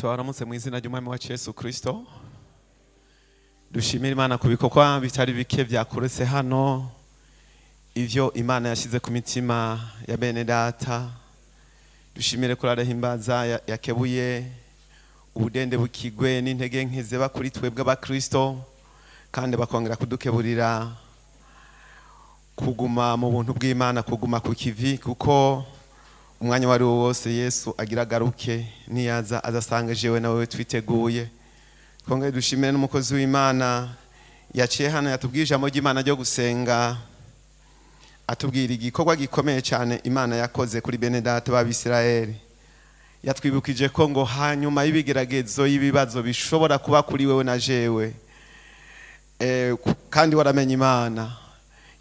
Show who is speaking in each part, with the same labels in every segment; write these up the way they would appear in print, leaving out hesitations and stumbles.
Speaker 1: Tubaramutse mu izina ry'Umwami wacu Yesu Kristo. Dushimire Imana ku bikorwa bitari bike byakoretse hano, ivyo Imana yashyize ku mitima ya bene data. Dushimire kuri Himbaza yakebuye ubudende bukigwe n'intege nke ziba kuri twebwe abakristo, kandi bakongera kudukeburira kuguma mu buntu bw'Imana, kuguma ku kivi, kuko umwanya wari wo wose Yesu agira agaruke, niyaza azasanga jewe nawe twiteguye. Twongere dushimire n'umukozi w'Imana yaciye hano, yatubwiye ijambo ry'Imana ryo gusenga, atubwira igikorwa gikomeye cyane Imana yakoze kuri bene data b'Abisirayeli. Yatwibukije ko ngo hanyuma y'ibigeragezo, y'ibibazo bishobora kuba kuri wewe na jewe, kandi waramenye Imana,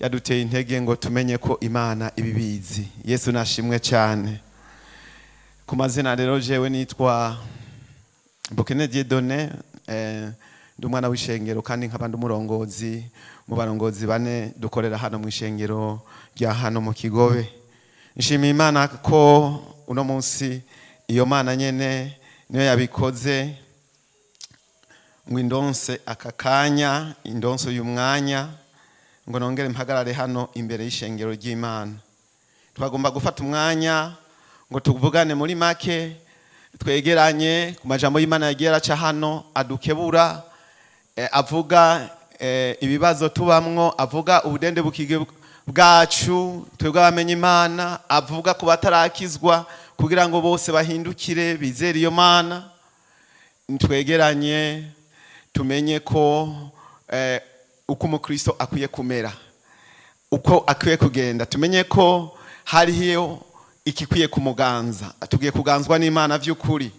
Speaker 1: yaduteye intege ngo tumenye ko Imana ibibizi. Yesu nashimwe cyane. Ku mazina rero, jewe nitwa Bukene Dieudonné, ndi umwana w'ishengero kandi nkaba ndi umurongozi mu barongozi bane dukorera hano mu ishengero rya hano mu Kigobe. Nshimiye Imana ko uno munsi iyo Mana nyene niyo yabikoze ngo indonse aka kanya, indonse uyu mwanya, ngo nongere mpagarare hano imbere y'ishengero ry'Imana. Twagomba gufata umwanya ngo tuvugane muri make, twegeranye ku majambo y'Imana yagiye araca hano, adukebura, avuga ibibazo tubamwo, avuga ubudende bukige bwacu twebwe abamenye Imana, avuga ku batarakizwa kugira ngo bose bahindukire bizere iyo Mana. Twegeranye tumenye ko uko umukristo akwiye kumera, uko akwiye kugenda, tumenye ko hariho ikikwiye kumuganza, tugiye kuganzwa n'Imana by'ukuri.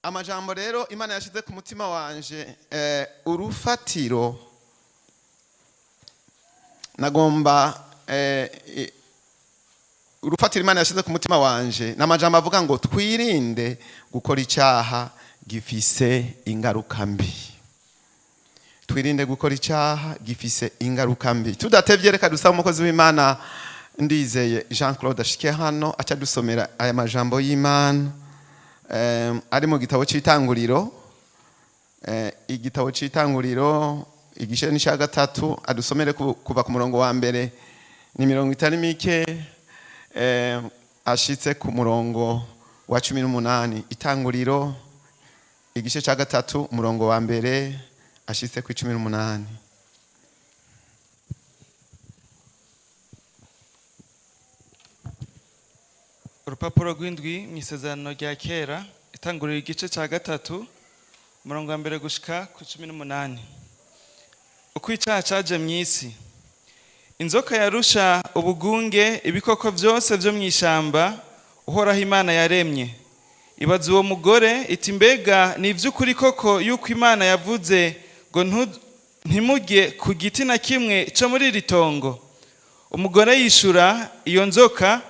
Speaker 1: Amajambo rero Imana yashyize ku mutima wanje, urufatiro nagomba, urufatiro Imana yashyize ku mutima wanje ni amajambo avuga ngo twirinde gukora icyaha gifise ingaruka mbi. Twirinde gukora icyaha gifise ingaruka mbi. Tudatevye, reka dusaba umukozi w'Imana Ndizeye Jean Claude ashike hano, aca dusomera aya majambo y'Imana ari mu gitabo c'Itanguriro, igitabo c'Itanguriro igice ni cya gatatu. Adusomere kuva ku murongo wa mbere, ni mirongo itari mike, ashitse ku murongo wa 18. Itanguriro igice cya gatatu, umurongo wa mbere ashitse ku 18.
Speaker 2: Urupapuro rw'indwi mu Isezerano rya Kera, Itanguriro igice cya gatatu, umurongo wa mbere gushika ku 18. Uko icyaha caje mu isi. Inzoka yarusha ubugunge ibikoko byose byo mu ishyamba Uhoraho Imana yaremye. Ibaza uwo mugore iti: "Mbega ni iby'ukuri koko yuko Imana yavuze ngo ntimujye ku giti na kimwe cyo muri iri tongo?" Umugore yishura iyo nzoka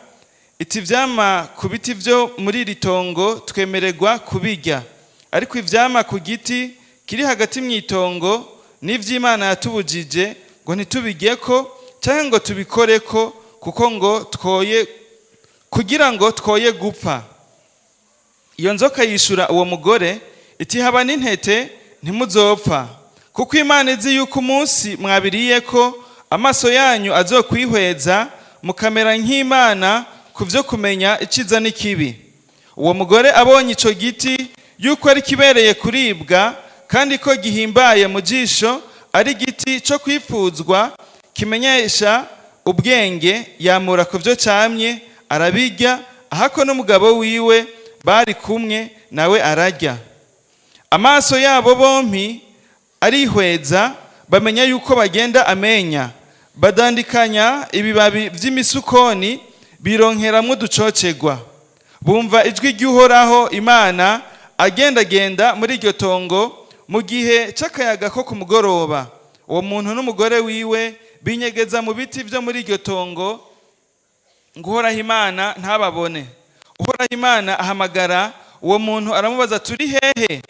Speaker 2: iti: "Ivyama ku biti byo muri iri tongo twemererwa kubirya, ariko ivyama ku giti kiri hagati mu itongo n'ivy'Imana yatubujije ngo ntitubijyeko cyangwa ngo tubikoreko, kuko ngo twoye kugira ngo twoye gupfa." Iyo nzoka yishura uwo mugore iti: "Haba n'intete, ntimuzopfa, kuko Imana izi yuko umunsi mwabiriyeko amaso yanyu azokwihweza, mukamera nk'Imana ku byo kumenya icyiza n'ikibi." Uwo mugore abonye ico giti yuko ari kibereye kuribwa, kandi ko gihimbaye mu jisho, ari igiti cyo kwifuzwa kimenyesha ubwenge, yamura ku byo camye arabirya, ahako n'umugabo wiwe bari kumwe nawe ararya. Amaso yabo bompi arihweza, bamenya yuko bagenda amenya, badandikanya ibibabi by'imisukoni bironkeramwo uducocegwa. Bumva ijwi ry'Uhoraho Imana agendagenda muri iryo tongo mu gihe c'akayaga ko ku mugoroba. Uwo muntu n'umugore wiwe binyegeza mu biti byo muri iryo tongo ngo Uhoraho Imana ntababone. Uhoraho Imana ahamagara uwo muntu, aramubaza: "Turi hehe?"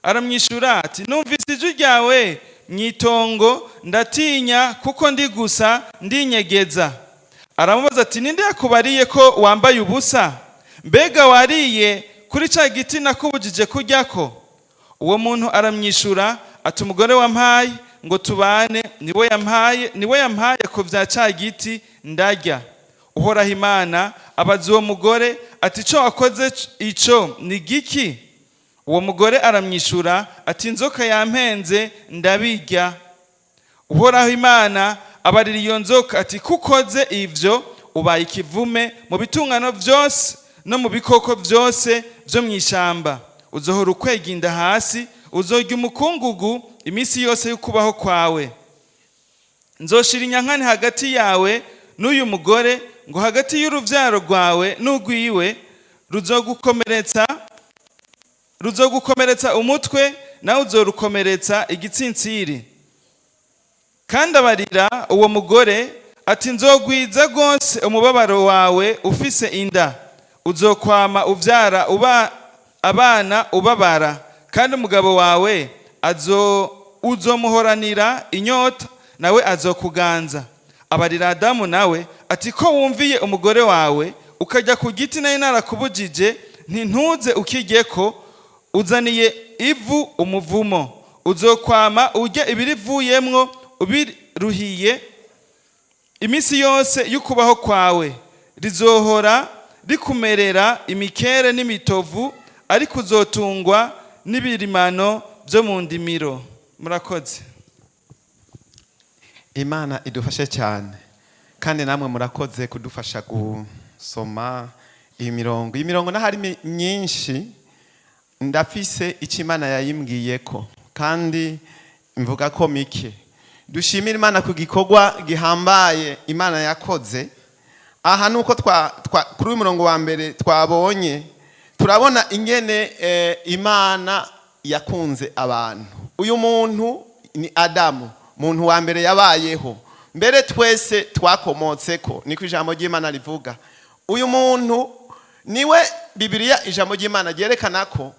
Speaker 2: Aramwishyura ati: "Numvise ijwi ryawe mu itongo, ndatinya kuko ndi gusa, ndinyegeza." Aramubaza ati: "Ninde yakubariye ko wambaye ubusa? Mbega wariye Kuri ca giti nakubujije kuryako? Uwo muntu aramwishura ati: Umugore wampaye ngo tubane niwe yampaye ku vya ca giti, ndarya. Uhoraho Imana abaza uwo mugore ati: Ico wakoze ico ni giki? Uwo mugore aramwishura ati: Inzoka yampenze, ndabirya. Uhoraho Imana abarira iyo nzoka ati: Kukoze ivyo, ubaye ikivume mu bitungano vyose no mu bikoko vyose vyo mu ishamba. Uzohora ukwega inda hasi, uzorya umukungugu iminsi yose y'ukubaho kwawe. Nzoshira inyankane hagati yawe n'uyu mugore, ngo hagati y'uruvyaro rwawe n'urwiwe. Ruzogukomeretsa umutwe, nawe uzorukomeretsa igitsintsiri. Kandi abarira uwo mugore ati: Nzogwiza rwose umubabaro wawe ufise inda, uzokwama uvyara uba abana ubabara, kandi umugabo wawe azo uzomuhoranira inyota, nawe azokuganza. Abarira Adamu nawe ati: Ko wumviye umugore wawe, ukajya ku giti nayo narakubujije ntintuze ukijyeko, uzaniye ivu umuvumo. Uzokwama urya ibirivuyemwo ubiruhiye iminsi yose y'ukubaho kwawe. Rizohora rikumerera imikere n'imitovu, ariko uzotungwa n'ibirimano byo mu ndimiro. Murakoze.
Speaker 1: Imana idufashe cyane, kandi namwe murakoze kudufasha gusoma iyi mirongo. Iyi mirongo n'ahari myinshi, ndafise icyo Imana yayimbwiye ko, kandi mvuga ko mike. Dushimire Imana ku gikorwa gihambaye Imana yakoze aha. Nuko kuri uyu murongo wa mbere twabonye, turabona ingene Imana yakunze abantu. Uyu muntu ni Adamu, muntu wa mbere yabayeho, mbere twese twakomotse ko, niko ijambo ry'Imana rivuga. Uyu muntu niwe Bibiliya, ijambo ry'Imana ryerekana ko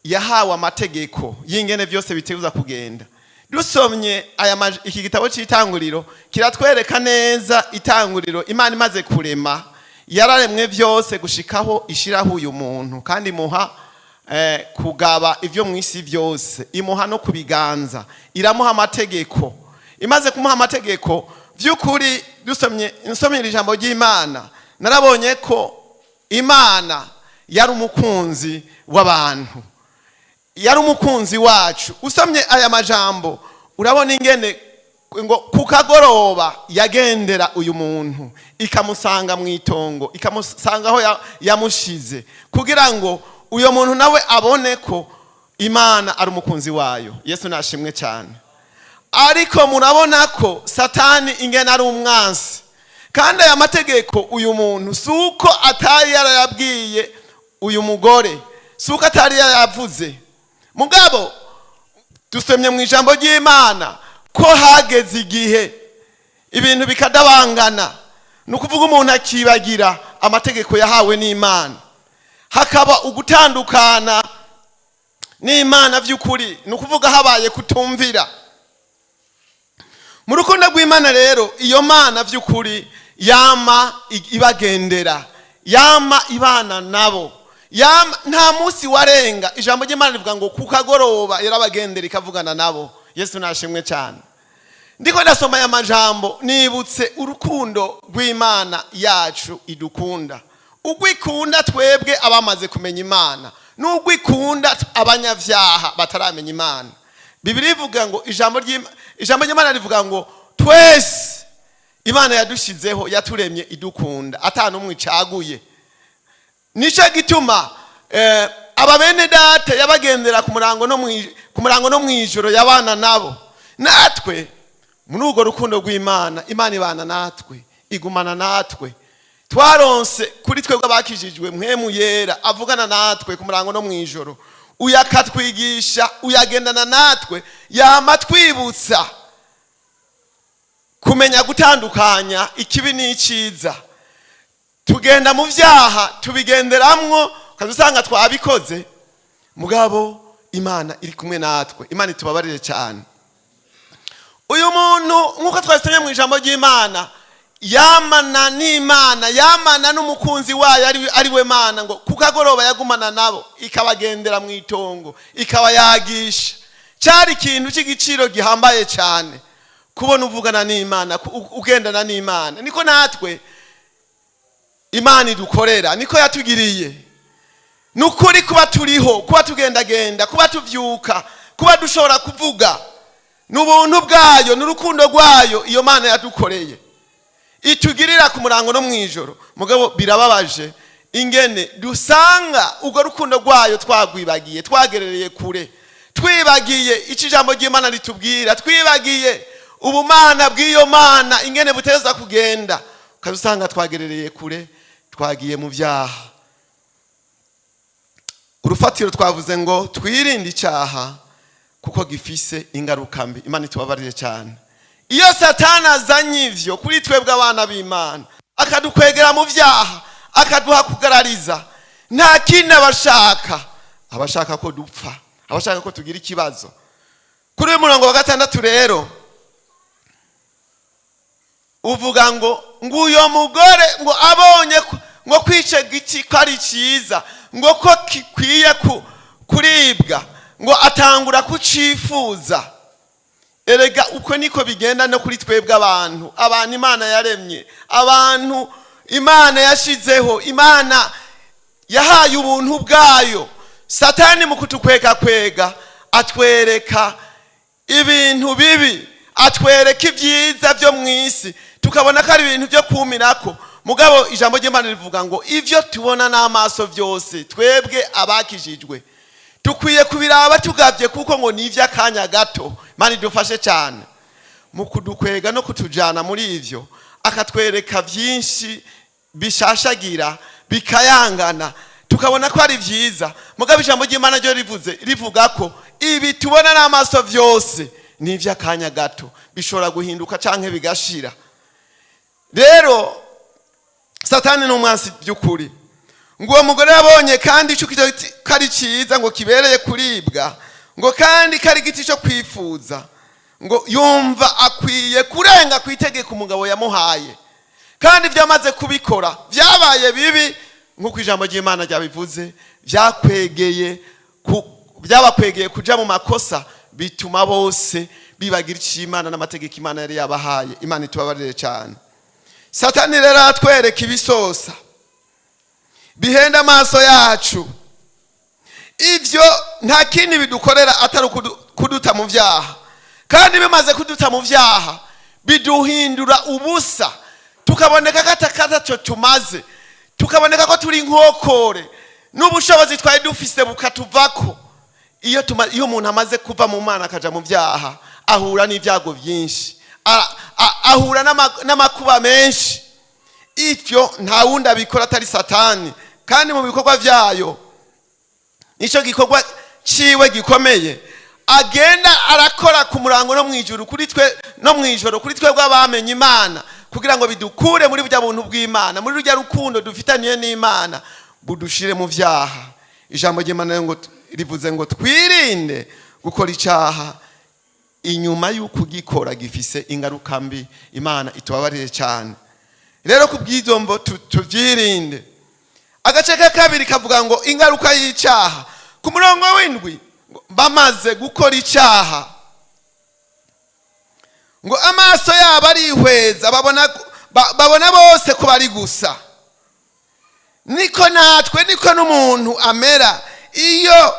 Speaker 1: yahawe amategeko y'ingene byose biteguza kugenda. Dusomye aya iki gitabo cy'Itanguriro kiratwereka neza itanguriro. Imana imaze kurema, yararemwe byose gushikaho ishiraho uyu muntu, kandi imuha kugaba ibyo mu isi byose, imuha no kubiganza, iramuha amategeko. Imaze kumuha amategeko, by'ukuri dusomye, nsomye iri jambo ry'Imana, narabonye ko Imana yari umukunzi w'abantu, yari umukunzi wacu. Usomye aya majambo, urabona ingene ngo ku kagoroba yagendera uyu muntu, ikamusanga mu itongo, ikamusanga aho yamushize, kugira ngo uyu muntu nawe abone ko Imana ari umukunzi wayo. Yesu nashimwe cyane. Ariko murabona ko Satani ingene ari umwansi, kandi aya mategeko uyu muntu si uko atari yarayabwiye uyu mugore, si uko atari yarayavuze. Mugabo dusomye mu ijambo ry'Imana ko hageze igihe ibintu bikadabangana, ni ukuvuga umuntu akibagira amategeko yahawe n'Imana, hakaba ugutandukana n'Imana by'ukuri, ni ukuvuga habaye kutumvira. Mu rukundo rw'Imana rero, iyo Mana by'ukuri yama ibagendera, yama ibana nabo, yama, nta munsi warenga. Ijambo ry'Imana rivuga ngo ku kagoroba yarabagendera, ikavugana nabo. Yesu nashimwe cyane. Ndiko ndasoma aya majambo, nibutse urukundo rw'Imana yacu idukunda, ugwikunda twebwe abamaze kumenya Imana, n'ugwikunda abanyabyaha bataramenya Imana. Bibiliya ivuga ngo ijambo ry'Imana rivuga ngo twese Imana yadushizeho, yaturemye idukunda, ata n'umwe icaguye. Nicyo gituma aba bene data yabagendera ku murango no mw'ijoro, yabana nabo. Natwe muri urwo rukundo rw'Imana, Imana ibana natwe, igumana natwe. Twaronse kuri twebwe abakijijwe Mpwemu Yera, avugana natwe ku murango no mw'ijoro, uyakatwigisha, uyagendana natwe, yama twibutsa kumenya gutandukanya ikibi n'icyiza. Tugenda mu byaha, tubigenderamwo, ukaza usanga twabikoze, mugabo Imana iri kumwe natwe. Imana itubabarire cyane. Uyu muntu, nk'uko twabisomye mu ijambo ry'Imana, Yamana n'Imana, yamana n'umukunzi wayo ari we Mana. Ngo ku kagoroba yagumana nabo, ikabagendera mu itongo, ikabayagisha. Cyari ikintu cy'igiciro gihambaye cyane kubona uvugana n'Imana, ugendana n'Imana. Niko natwe Imana idukorera, niko yatugiriye. Ni ukuri, kuba turiho, kuba tugendagenda, kuba tuvyuka, kuba dushobora kuvuga, ni ubuntu bwayo, ni urukundo rwayo. Iyo Mana yadukoreye, itugirira ku murango no mu ijoro. Mugabo birababaje ingene dusanga urwo rukundo rwayo twagwibagiye, twagerereye kure, twibagiye icyo ijambo ry'Imana ritubwira, twibagiye ubumana bw'iyo Mana ingene buteza kugenda. Ukaba usanga twagerereye kure, twagiye mu byaha. Urufatiro twavuze ngo twirinde icyaha kuko gifise ingaruka mbi. Imana itubabarire cyane. Iyo Satani azanye ivyo kuri twebwe abana b'Imana, akadukwegera mu byaha, akaduha kugarariza, nta kindi abashaka. Abashaka ko dupfa, abashaka ko tugira ikibazo. Kuri uyu murongo wa 6 rero uvuga ngo uyo mugore ngo abonye ngo kwica giti ko ari cyiza, ngo ko kikwiye kuribwa, ngo atangura kucifuza. Erega uko niko bigenda no kuri twebwe abantu, abantu Imana yaremye, abantu Imana yashizeho, Imana yahaye ubuntu bwayo. Satani mu kutukwega kwega atwereka ibintu bibi, atwereka ibyiza byo mu isi, tukabona ko ari ibintu byo kumirako. Mugabo ijambo ry'Imana rivuga ngo ivyo tubona n'amaso byose, twebwe abakijijwe dukwiye kubiraba tugabye, kuko ngo ni iby'akanya gato. Imana idufashe cyane. Mu kudukwega no kutujana muri ivyo, akatwereka byinshi bishashagira, bikayangana, tukabona ko ari byiza. Mugabo ijambo ry'Imana ryo rivuga ko ibi tubona n'amaso byose ni iby'akanya gato, bishobora guhinduka canke bigashira. Rero Satani ni umwansi by'ukuri. Ngo uwo mugore yabonye kandi ico ko ari cyiza, ngo kibereye kuribwa, ngo kandi ko ari igiti cyo kwifuza, ngo yumva akwiye kurenga ku itegeko umugabo yamuhaye. Kandi ibyo amaze kubikora byabaye bibi, nk'uko ijambo ry'Imana ryabivuze, byabakwegeye kuja mu makosa, bituma bose bibagira icyo Imana n'amategeko Imana yari yabahaye. Imana itubabarire cyane. Satani rero aratwereka ibisosa bihenda amaso yacu. Ivyo nta kindi bidukorera atari kuduta mu vyaha. Kandi bimaze kuduta mu vyaha, biduhindura ubusa, tukaboneka ko atakaco tumaze, tukaboneka ko turi inkokore, n'ubushobozi twari dufise bukatuvako. Iyo umuntu amaze kuva mu Mana akaja mu vyaha, ahura n'ibyago byinshi, ahura n'amakuba menshi. Ivyo nta wundi abikora atari Satani. Kandi mu bikorwa vyayo, nico gikorwa ciwe gikomeye agenda arakora ku murango no mwijuru kuri twe, no mwijoro kuri twe bw'abamenye Imana, kugira ngo bidukure muri burya buntu bw'Imana, muri rurya rukundo dufitaniye n'Imana, budushire mu vyaha. Ijambo ry'Imana ngo rivuze ngo twirinde gukora icaha, inyuma y'uko ugikora gifise ingaruka mbi. Imana itubabarire cyane. Rero ku bw'izo mvo tuvyirinde. Agace ka 2 kavuga ngo ingaruka y'icyaha. Ku murongo w'indwi, ngo bamaze gukora icyaha, ngo amaso yabo arihweza, babona bose ko bari gusa. Niko natwe, niko n'umuntu amera iyo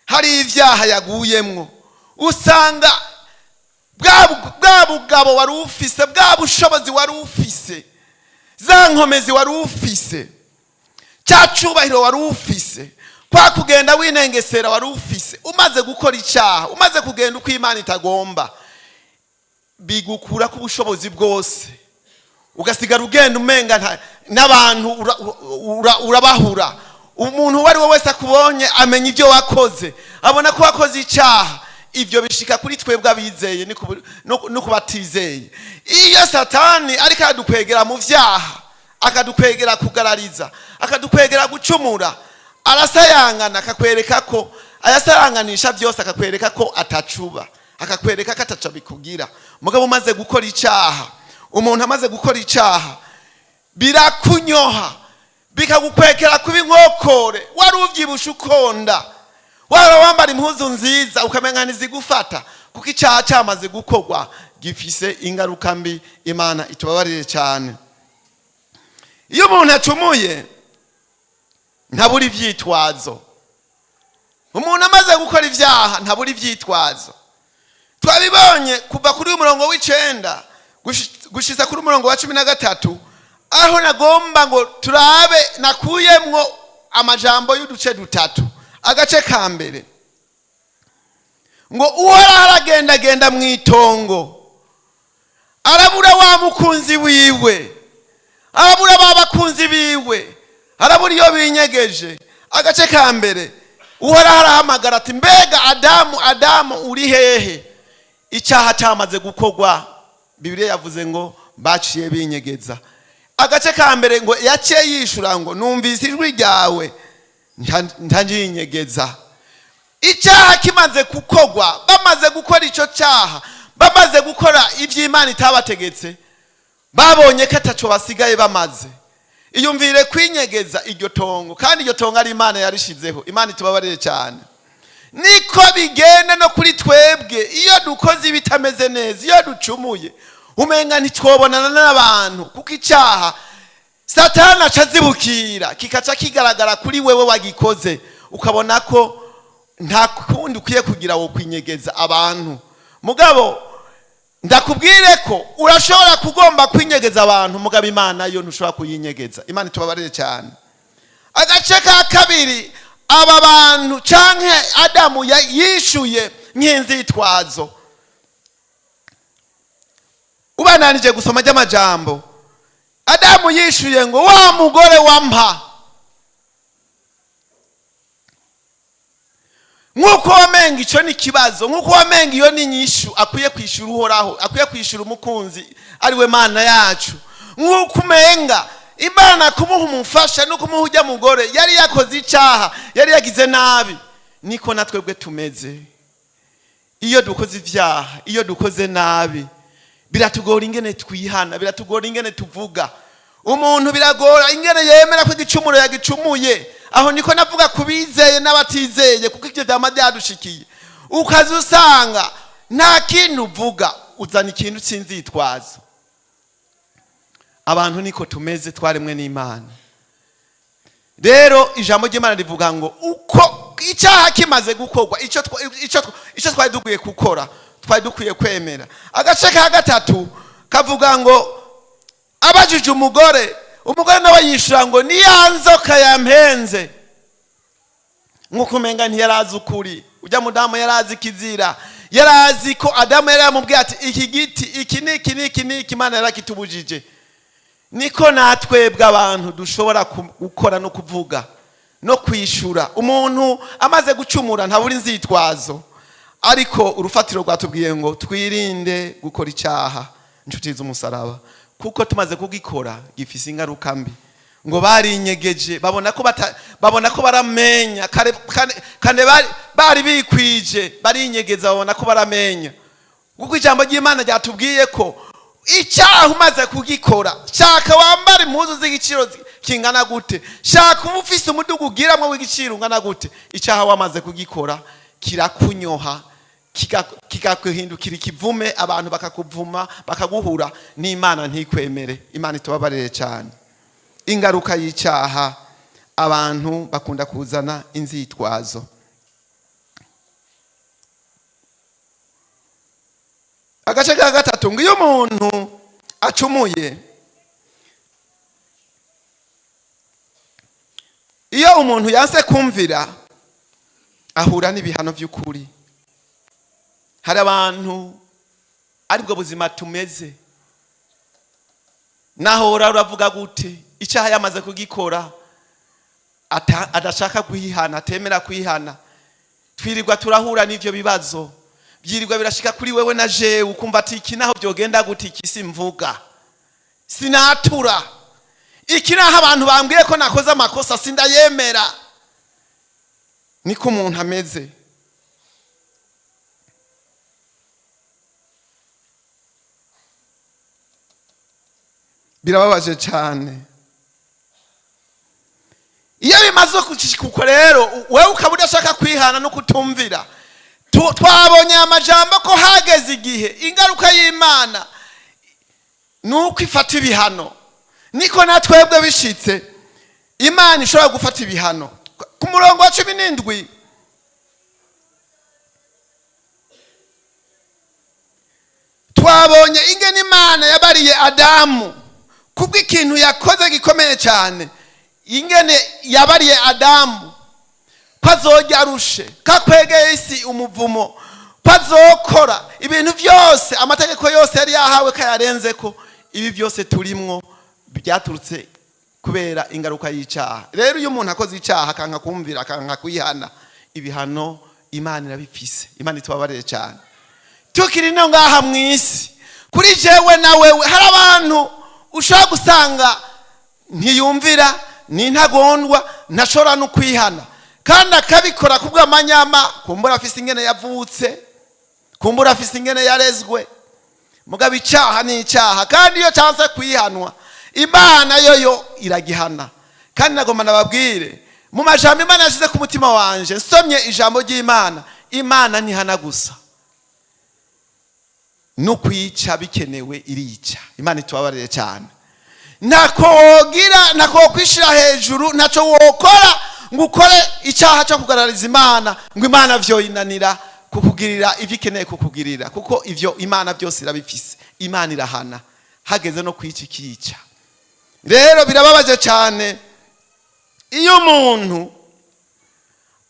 Speaker 1: hari ibyaha yaguyemwo. Usanga bwa bugabo wari ufise, bwa bushobozi wari ufise, za nkomezi wari ufise, cya cubahiro wari ufise, kwa kugenda winengesera wari ufise, umaze gukora icyaha, umaze kugenda uko Imana itagomba, bigukura ku bushobozi bwose, ugasigara ugenda umenga n'abantu urabahura. Umuntu uwo ari we wese akubonye amenya ibyo wakoze, abona ko wakoze icyaha. Ibyo bishika kuri twebwe abizeye no kubatizeye. Iyo Satani ariko aradukwegera mu vyaha, akadukwegera kugarariza, akadukwegera gucumura, arasayangana, akakwereka ko ayasaranganisha byose, akakwereka ko atacuba, akakwereka ko ataca bikugira. Mugabo umaze gukora icyaha, Umuntu amaze gukora icyaha birakunyoha, bikagukwekera kuba inkokore. Wari ubyibushe ukonda, waba wambara impuzu nziza ukamenya ntizigufata, kuko icyaha cyamaze gukorwa gifise ingaruka mbi. Imana itubabarire cyane. Iyo umuntu acumuye ntabura ibyitwazo. Umuntu amaze gukora ibyaha ntabura ibyitwazo. Twabibonye kuva kuri uyu murongo w'9 gushyiza kuri umurongo wa 13, aho nagomba ngo turabe nakuyemwo amajambo y'uduce dutatu. Agace ka mbere ngo Uhoraho aragendagenda mu itongo, arabura wa mukunzi wiwe, arabura ba bakunzi biwe, arabura iyo binyegeje. Agace ka mbere, Uhoraho arahamagara ati: "Mbega Adamu, Adamu, uri hehe?" Icyaha cyamaze gukorwa, Bibiliya yavuze ngo baciye binyegeza. Agace ka mbere ngo yaciye yishura ngo: "Numvise ijwi ryawe, ntanjinyegeza." Icyaha kimaze gukorwa, bamaze gukora icyo cyaha, bamaze gukora iby'Imana itabategetse, babonye ko ataco basigaye bamaze. Iyumvire kwinyegeza iryo tongo, kandi iryo tongo ari Imana yarishizeho. Imana itubabarire cyane. Niko bigenda no kuri twebwe iyo dukoze ibitameze neza, iyo ducumuye, umenga ntitwobonana n'abantu, kuko icyaha Satani aca azibukira, kikaca kigaragara kuri wewe wagikoze, ukabona ko nta kundi ukwiye kugira wo kwinyegeza abantu. Mugabo ndakubwire ko urashobora kugomba kwinyegeza abantu, mugabo Imana yo ntushobora kuyinyegeza. Imana itubabarire cyane. Agace ka kabiri, aba bantu canke Adamu yishuye nk'inzitwazo. Ubananije gusoma ry'amajambo, Adamu yishuye ngo: "Wa mugore wampa." Nk'uko wamenga icyo ni ikibazo, nk'uko wamenga iyo ni inyishu akwiye kwishyura Uhoraho, akwiye kwishyura umukunzi ari we Mana yacu. Nk'uko umenga Imana kumuha umufasha no kumuha ujya mugore yari yakoze icyaha, yari yagize nabi, niko na twebwe tumeze. Iyo dukoze ibyaha, iyo dukoze nabi, biratugora ingene twihana, biratugora ingene tuvuga. Umuntu biragora ingene yemera ko igicumuro yagicumuye. Aho niko navuga ku bizeye n'abatizeye, kuko ibyo byama byadushikiye, ukaza usanga nta kintu uvuga, uzana ikintu cy'inzitwazo. Abantu niko tumeze, twaremwe n'Imana. Rero ijambo ry'Imana rivuga ngo uko icyaha kimaze gukorwa, icyo twari dukwiye gukora, twari dukwiye kwemera. Agace ka gatatu kavuga ngo abajije umugore, umugore nawe yishura ngo: "Ni ya nzoka yampenze." Nk'uko umenga ntiyarazi ukuri. Ujya mudamu yarazi ikizira, yarazi ko Adamu yari yamubwiye ati: "Iki giti iki n'iki n'iki n'iki Imana yarakitubujije." Niko natwebwe abantu dushobora gukora no kuvuga no kwishura. Umuntu amaze gucumura ntabura inzitwazo, ariko urufatiro rwatubwiye ngo twirinde gukora icyaha, inshuti z'umusaraba, kuko tumaze kugikora gifise ingaruka mbi. Ngo barinyegeje, babona ko baramenya kare kare bari bikwije, barinyegeza, babona ko baramenya, kuko ijambo ry'Imana ryatubwiye ko icyaha umaze kugikora, shaka wambara impuzu z'igiciro kingana gute, shaka uba ufise umudugu ugiramwo w'igiciro ungana gute, icyaha wamaze kugikora kirakunyoha, kikaguhindukira ikivume, abantu bakakuvuma, bakaguhura, n'Imana ntikwemere. Imana itubabarire cyane. Ingaruka y'icyaha, abantu bakunda kuzana inzitwazo. Agace ka gatatu ngo iyo umuntu acumuye, iyo umuntu yanse kumvira, ahura n'ibihano by'ukuri. Hari abantu aribwo buzima tumeze. Naho uravuga gute, icyaha yamaze kugikora, adashaka kwihana, atemera kwihana. Twirirwa turahura n'ivyo bibazo, byirirwa birashika kuri wewe na jewe, ukumva ati: "Iki naho byogenda gute, iki simvuga, sinatura. Iki naho abantu bambwiye ko nakoze amakosa, sindayemera." Niko umuntu ameze. Birababaje cyane iyo bimaze kuko rero wewe ukaba udashaka kwihana no kutumvira. Twabonye amajambo ko hageze igihe ingaruka y'Imana ni uko ifata ibihano. Niko na twebwe bishitse Imana ishobora gufata ibihano. Ku murongo wa 17 twabonye ingene Imana yabariye Adamu kubw'ikintu yakoze gikomeye cyane. Ingene yabariye Adamu ko azojya arushe, ko akwegeye isi umuvumo, ko azokora ibintu byose, amategeko yose yari yahawe ko ayarenze, ko ibi byose turimwo byaturutse kubera ingaruka y'icyaha. Rero iyo umuntu akoze icyaha akanka kumvira, akanka kwihana, ibihano Imana irabifise. Imana itubabarire cyane. Tukiri no ngaha mu isi, kuri jewe na wewe, hari abantu ushobora gusanga ntiyumvira, ni intagondwa, ntashobora no kwihana, kandi akabikora kubw'amanyama. Kumbura afise ingene yavutse, kumbura afise ingene yarezwe. Mugabo icyaha ni icyaha, kandi iyo cyanse kwihanwa Imana yoyo iragihana. Kandi nagomba nababwire mu majambo Imana yashyize ku mutima wanje, nsomye ijambo ry'Imana, Imana ntihana gusa, no kwica bikenewe irica. Imana itubabarire cyane. Ntako wogira, ntako wokwishira hejuru, ntacyo wokora ngo ukore icyaha cyo kugarariza Imana ngo Imana vyoyinanira kukugirira ivyo ikeneye kukugirira, kuko ivyo Imana byose irabifise. Imana irahana, hageze no kwica ikica. Rero birababaje cyane iyo umuntu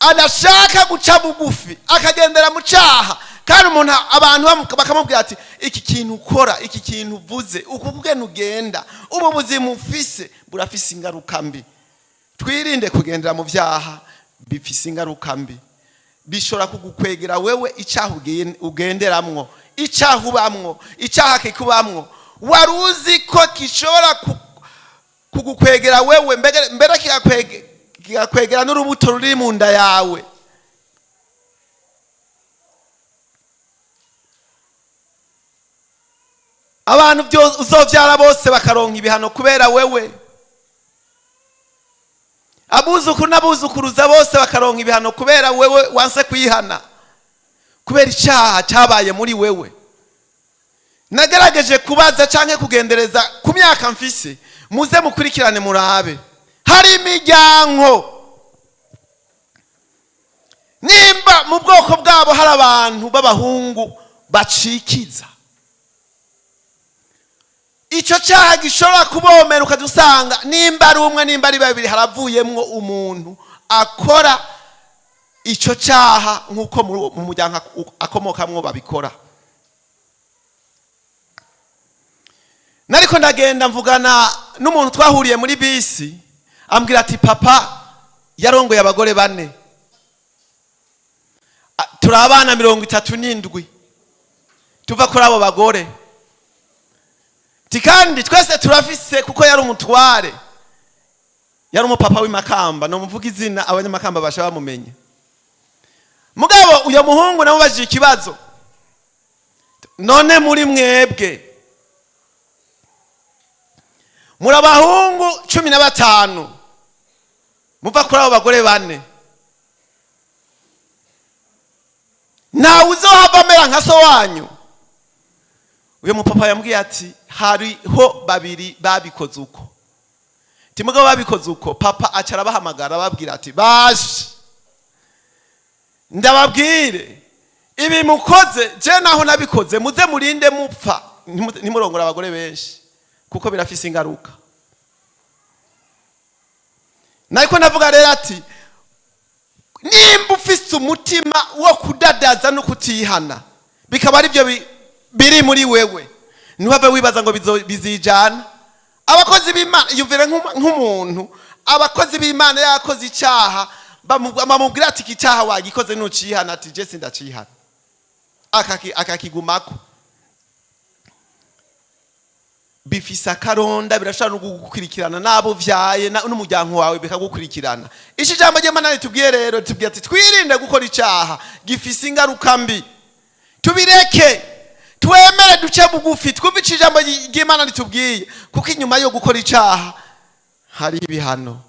Speaker 1: adashaka guca bugufi akagendera mu cyaha, kandi umuntu abantu bakamubwira ati iki kintu ukora, iki kintu uvuze, uku kugenda ugenda, ubu buzima ufise burafise ingaruka mbi. Twirinde kugendera mu byaha bifise ingaruka mbi, bishobora kugukwegera wewe icyaha ugenderamwo, icyaha ubamwo, icyaha kikubamwo. Wari uzi ko gishobora kugukwegera wewe, mbere kikakwegera n'urubuto ruri mu nda yawe. Abantu uzovyara bose bakaronka ibihano kubera wewe, abuzukuru n'abuzukuruza bose bakaronka ibihano kubera wewe wanse kwihana, kubera icyaha cyabaye muri wewe. Nagerageje kubaza canke kugendereza ku myaka mfise, muze mukurikirane murabe. Hari imiryango nimba mu bwoko bwabo hari abantu b'abahungu bacikiza, icyo cyaha gishobora kubomera, ukadusanga nimba ari umwe, nimba ari babiri, haravuyemwo umuntu akora icyo cyaha nk'uko mu muryango akomokamwo babikora. Nariko ndagenda mvugana n'umuntu twahuriye muri bisi, ambwira ati papa yarongoye abagore 4, turi abana 37 tuva kuri abo bagore. Kandi twese turafise, kuko yari umutware, yari umupapa w'imakamba, no muvuga izina abanyamakamba basha bamumenye. Mugabo uyo muhungu namubajije ikibazo, none muri mwebwe muri abahungu 15 muva kuri abo bagore 4, ntawe uzohava amera nka so wanyu? Uyo mupapa yambwiye ati hariho babiri babikoze uko. Timugabo babikoze uko, papa aca arabahamagara ababwira ati baje ndababwire ibi mukoze, je naho nabikoze, muze murinde mupfa, ntimurongore abagore benshi kuko birafise ingaruka. Nariko ndavuga rero ati nimba ufise umutima wo kudadaza no kutihana, bikaba ari byo biri muri wewe, ntiwave wibaza ngo bizijana. Abakozi b'Imana, yumvire nk'umuntu, abakozi b'Imana yakoze icyaha, bamubwira ati iki cyaha wagikoze nucihana, ati je sindacihana, akakigumako. Bifise akaronda, birashobora no kugukurikirana n'abo vyaye n'umuryango wawe bikagukurikirana. Iki jambo ry'Imana ritubwiye rero, ritubwiye ati twirinde gukora icyaha gifise ingaruka mbi, tubireke. Twemere duce bugufi, twumve ico ijambo ry'Imana ritubwiye, kuko inyuma yo gukora icaha hari ibihano.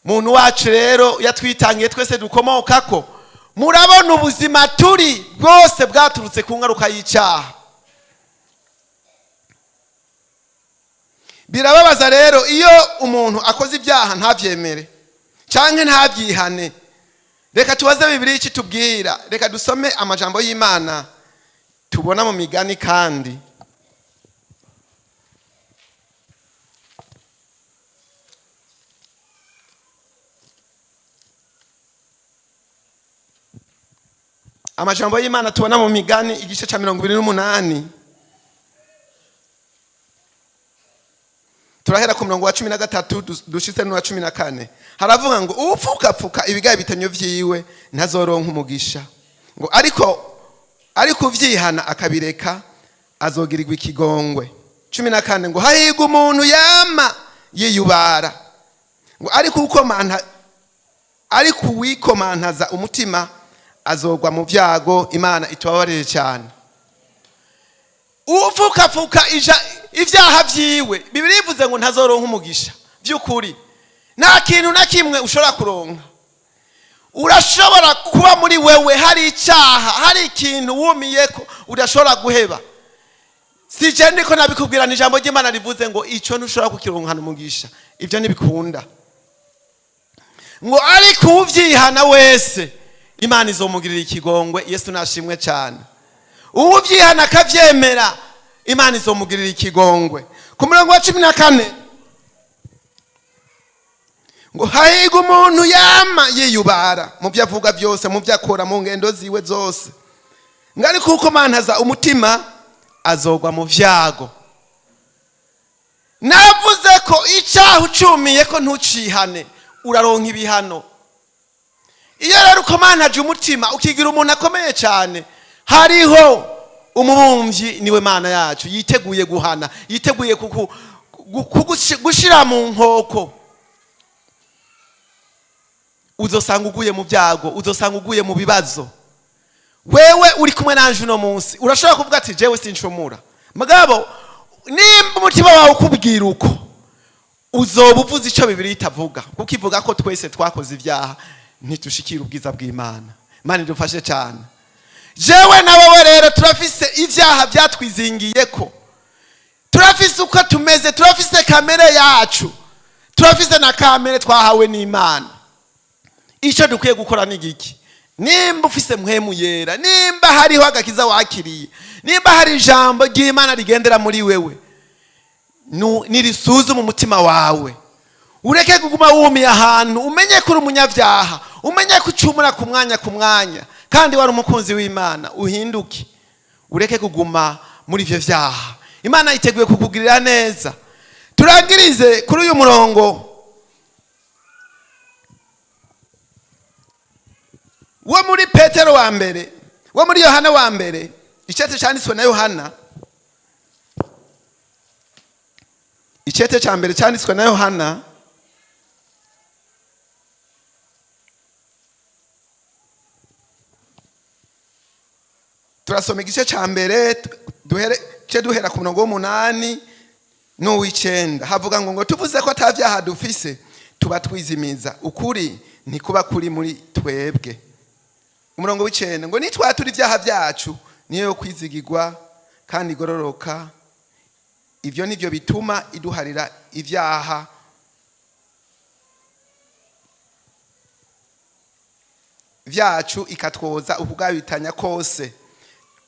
Speaker 1: Muntu wacu rero yatwitangiye twese dukomokako, murabona ubuzima turi bwose bwaturutse ku ngaruka y'icyaha. Birababaza rero iyo umuntu akoze ibyaha ntabyemere canke ntabyihane. Reka tubaze Bibiliya icyo itubwira. Reka dusome amajambo y'Imana tubona mu migani. Kandi amajambo y'Imana tubona mu migani igice cya 28, turahera ku murongo wa 13 dushitse n'uwa 14. Haravuga ngo: "Upfukapfuka ibigaye bitanyo vyiwe ntazoronka umugisha," ngo ariko uvyihana akabireka azogirirwa ikigongwe. 14 ngo: "Hahirwa umuntu yama yiyubara," ngo ariko uwikomantaza umutima azogwa mu byago. Imana itubabarire cyane. Upfukapfuka ibyaha vyiwe, Bibiliya ivuze ngo ntazoronka umugisha. By'ukuri nta kintu na kimwe ushobora kuronka. Urashobora kuba muri wewe hari icyaha, hari ikintu wumiyeko udashobora guheba. Si je ndiko nabikubwira, ni ijambo ry'Imana rivuze ngo ico ntushobora kukironkana umugisha, ibyo ntibikunda. Ngo ariko uvyihana wese Imana izomugirira ikigongwe. Yesu nashimwe cyane. Uwuvyihana akavyemera, Imana izomugirira ikigongwe. Ku murongo wa 14 ngo: "Hahirwa umuntu yama yiyubara mu byo avuga byose, mu byo akora, mu ngendo ziwe zose," ngo ariko ukomantaza umutima azogwa mu vyago. Navuze ko icyaha ucumiye ko ntucihane uraronka ibihano. Iyo rero ukomantaje umutima ukigira umuntu akomeye cyane, hariho umubumbyi, niwe Mana yacu, yiteguye guhana, yiteguye gushira mu nkoko. Uzosanga uguye mu byago, uzosanga uguye mu bibazo. Wewe uri kumwe nanje uno munsi urashobora kuvuga ati: "Jewe sincumura." Mugabo nimba umutima wawe ukubwira uko, uzoba uvuze icyo Bibiliya itavuga, kuko ivuga ko twese twakoze ibyaha ntitushikire ubwiza bw'Imana. Imana idufashe cyane. Jewe na wowe rero turafise ibyaha byatwizingiye ko turafise uko tumeze, turafise kamere yacu, turafise na kamere twahawe n'Imana. Icyo dukwiye gukora ni igiki? Nimba ufise Mpwemu Yera, nimba hariho agakiza wakiriye, nimba hari ijambo ry'Imana rigendera muri wewe, nirisuzume umutima wawe, ureke kuguma wumiye ahantu. Umenye ko uri umunyabyaha, umenye ko ucumura ku mwanya ku mwanya kandi wari umukunzi w'Imana. Uhinduke, ureke kuguma muri ivyo vyaha. Imana yiteguye kukugirira neza. Turangirize kuri uyu murongo wo muri Petero wa mbere, wo muri Yohana wa mbere, icete cyanditswe na Yohana, icete cya mbere cyanditswe na Yohana, turasoma igice cya mbere, duhere cye duhera ku murongo w'8 n'uw'icenda. Havuga ngo tuvuze ko ata vyaha dufise, tuba twizimiza, ukuri ntikuba kuri muri twebwe. Umurongo w'icenda ngo: "Nitwatura ibyaha byacu, niyo yo kwizigirwa kandi igororoka." Ibyo nibyo bituma iduharira ibyaha byacu, ikatwoza ukugabitanya kose.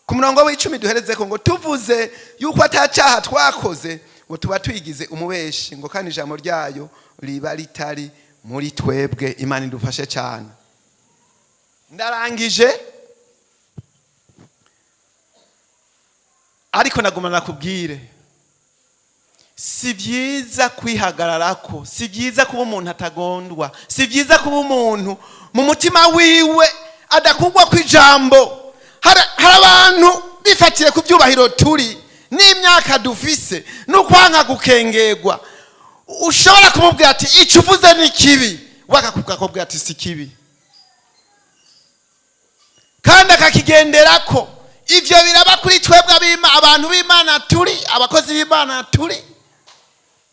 Speaker 1: Ku murongo w'10 duhereze ko ngo: "Tuvuze yuko ata cyaha twakoze," ngo "tuba twigize umubeshi," ngo "kandi ijambo ryayo riba ritari muri twebwe." Imana idufashe cyane. Ndarangije, ariko naguma nakubwire: si byiza kwihagararako, si byiza kuba umuntu atagondwa, si byiza kuba umuntu mu mutima wiwe adakugwa ku ijambo. Hari abantu bifatiye ku byubahiro turi n'imyaka dufise n'ukwanka gukengerwa, ushobora kumubwira ati: "Icyo uvuze ni kibi," wakakubwira ati: "Si kibi," kandi akakigenderako. Ivyo biraba kuri Kuri twebwe abantu b'Imana turi, abakozi b'Imana turi,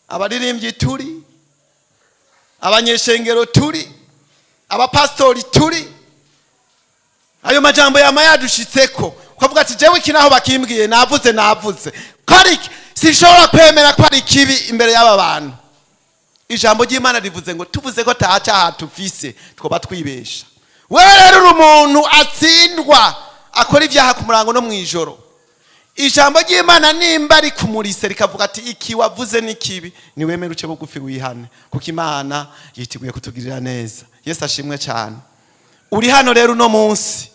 Speaker 1: abaririmbyi turi, abanyeshengero turi, abapasitori turi, ayo majambo yama yadushitseko, ukavuga ati jewe iki naho bakimbwiye, navuze navuze ko ari iki, sinshobora kwemera ko ari kibi imbere y'aba bantu. Ijambo ry'Imana rivuze ngo tuvuze ko ata cyaha tufise twoba twibesha. Wewe rero uri umuntu atsindwa, akora ibyaha ku murango no mu ijoro. Ijambo ry'Imana nimba rikumurise rikavuga ati iki wavuze ni kibi, niwemere uce bugufi wihane, kuko Imana yiteguye kutugirira neza. Yesu ashimwe cyane. Uri hano rero uno munsi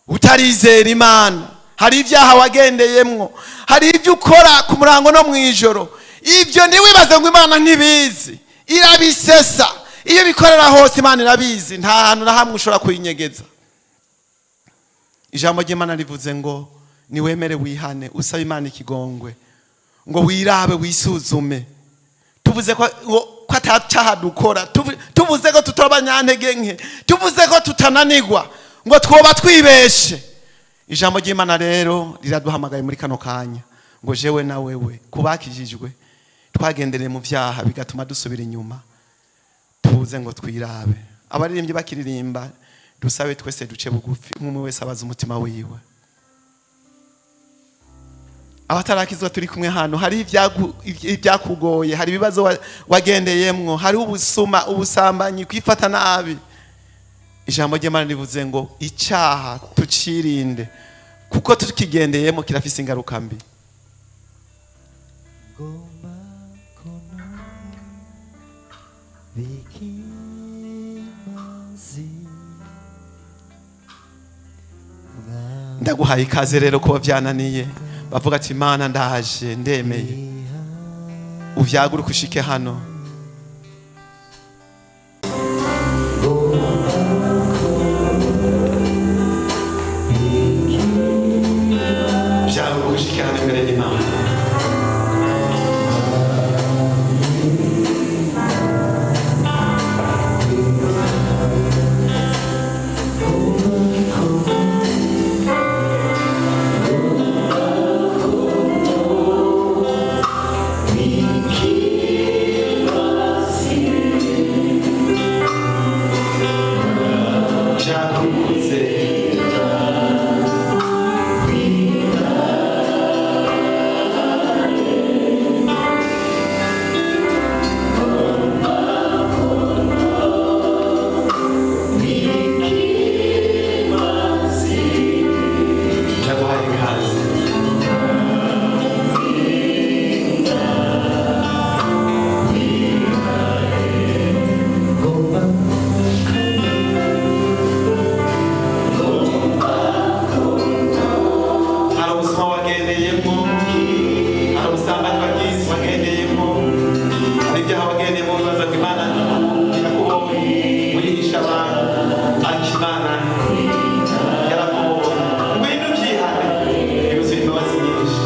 Speaker 1: utarizera Imana, hari ibyaha wagendeyemwo, hari ibyo ukora ku murango no mu ijoro. Ibyo ntiwibaze ngo Imana ntibizi, irabisesa. Iyo bikorera hose Imana irabizi, nta hantu na hamwe ushobora kuyinyegeza. Ijambo ry'Imana rivuze ngo niwemere wihane, usabe Imana ikigongwe, ngo wirabe wisuzume. Tuvuze ko ngo ko atacaha dukora, tuvuze ko tutari abanyantege nke, tuvuze ko tutananigwa, ngo twoba twibeshe. Ijambo ry'Imana rero riraduhamagaye muri kano kanya ngo jewe na wewe kubakijijwe twagendereye mu byaha bigatuma dusubira inyuma, tuze ngo twirabe. Abaririmbyi bakiririmba, dusabe twese duce bugufi, umwe wese abaza umutima wiwe. Abatarakizwa turi kumwe hano, hari ibyakugoye, hari ibibazo wagendeyemwo, hari ubusuma, ubusambanyi, kwifata nabi. Ijambo ry'Imana rivuze ngo icyaha tucirinde, kuko tukigendeyemo kirafise ingaruka mbi.
Speaker 3: Ngomba kuno bikimazi.
Speaker 1: Ndaguhaye ikaze rero. Kuba byananiye, bavuga ati Imana ndaje, ndemeye, uvyaguruke ushike hano. Vyaguruke ushike hano imbere y'Imana. Vyakuze. Ndaguhaye ikaze.
Speaker 3: Ngomba
Speaker 1: Hari ubuzima wagendeyemo, hari ubusambanyi wagendeyemo, hari ibyaha wagendeyemo, wibaza ngo Imana irakubonye, uyihisha abantu, ariko Imana yarakubonye. Ngwino ubyihane, yuzuye imbabazi nyinshi.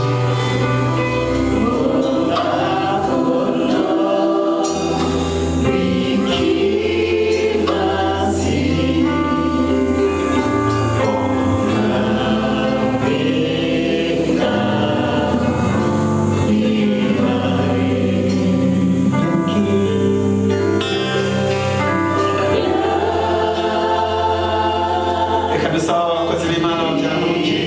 Speaker 1: Reka dusaba abakozi b'Imana babyaguruke.